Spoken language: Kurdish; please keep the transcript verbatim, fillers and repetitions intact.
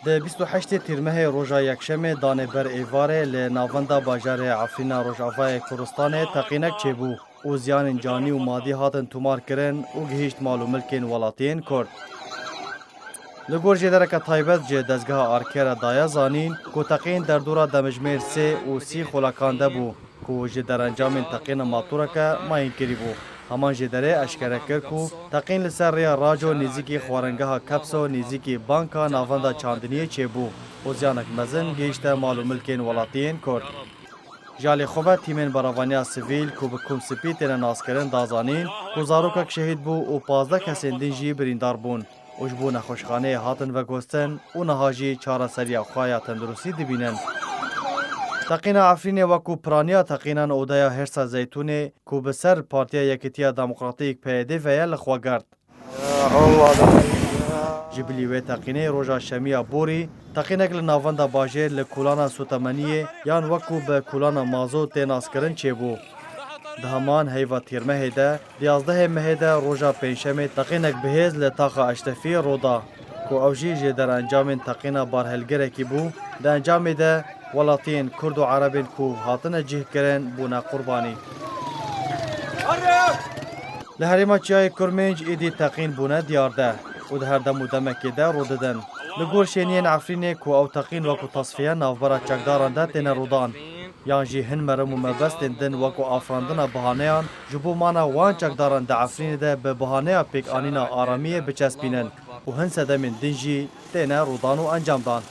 Di bîst û heştê Tîrmehê roja Yekşemê danê ber êvarê li navenda bajarê Efrîna Rojavayê Kurdistanê teqînek çêbû û ziyanên canî û madî hatin tomarkirin û gihîşt mal û milkên welatiyên Kurd. Li gor jêdereke taybet ji dezgeha Arkê re daye zanîn ku teqîn derdora demijmêr sê û sî xulakan de bû ku ji derencamên teqîna matoreke mayîn kirîbû. Heman jêderê eşkere kir ku teqîn li ser rêya Raco nêzîkî xwaringeha Kepso nêzîkî banka navenda çandiniyê çêbû û ziyanek mezin gihîşte mal û milkên welatiyên Kurd. Ji alî xwe ve tîmên berevaniya sivîl ku bi Kum Spî têne naskirin da zanîn ku zarokek şehîd bû û pazdeh kesên din jî birîndar bûn û ji bo nexweşxaneyê hatin veguhestin û niha jî çareseriya xwe ya tenduristî dibînin. Teqîna Efrînê wekû piraniya teqînan odeya Hêrsa Zeytûnê ku bi ser Partiya Yekîtiya Demokratîk P Y D ve ye li xwe girt. Ji bilî wê teqînê roja şemiya borî teqînek li navenda bajêr li kolana Sotemeniyê yan wekû bi kolana Mazo tê naskirin çêbû. Di heman heyva Tîrmehê de, di yazdehê mehê de roja pêncşemê teqînek bihêz li taxa Eştefiyê rû da, ku ew jî ji derencamên teqîna barhilgirekî bû. Di encamê de welatiyên Kurd û Erebên ku hatine cihkirin bûne qurbanî. Li herêma Çiyayê Kurmênc êdî teqîn bûne diyar de û di her dem û demekê de rû didin. Li gor şêniyên Efrînê ku ew teqîn wekû tasfiye navbera çekdaran de têne rûdan, yan jî hin merim û mebestên din wekû afirandina bihaneyan ji bo mana wan çekdaran di Efrînê de bi bihaneya pêkanîna aramiyê biçespînin û hin sedemên din jî têne rûdan û encamdan.